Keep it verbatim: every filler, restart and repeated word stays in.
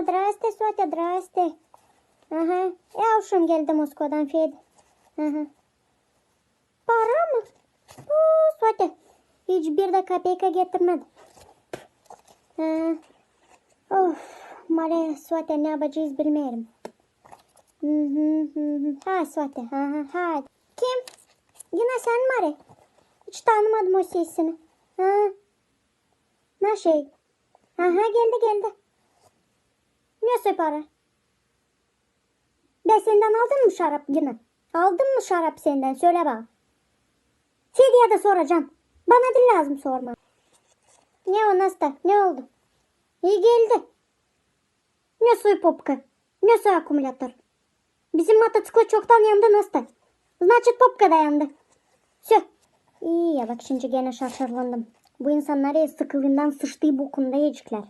Здрасте, Суатя, здрасте. Aha. E, avşam geldi Moskvadan, Fedi. Aha. Para mı? O, Suatya, hiç bir dä kapeyka getirmedi. Ha. Of, mare, Suatya, ne yapacez, bilmeerim. Hı hı, hı hı. Ha, Suatya, ha ha ha. Kim? Yine sän, mare? Hiç tanımadım o sesini. Ha. Na şey. Aha, geldi, geldi. Ne söy para? Bän sendän aldım mı şarap yine? Aldım mı şarap sendän? Sölä bana. Fediyä dä soracam. Bana diil lääzım sormaa. Ne o, Nasta? Ne oldu? İi geldi. Ne söy popka? Ne söy akkumulyator? Bizim mototsikla çoktan yandı, Nasta. Значит, popka da yandı. Всё. İi ya, bak, şindi genä şaşırlandım. Bu insannar sıkıldıyından sıçtı bokunda ecikler.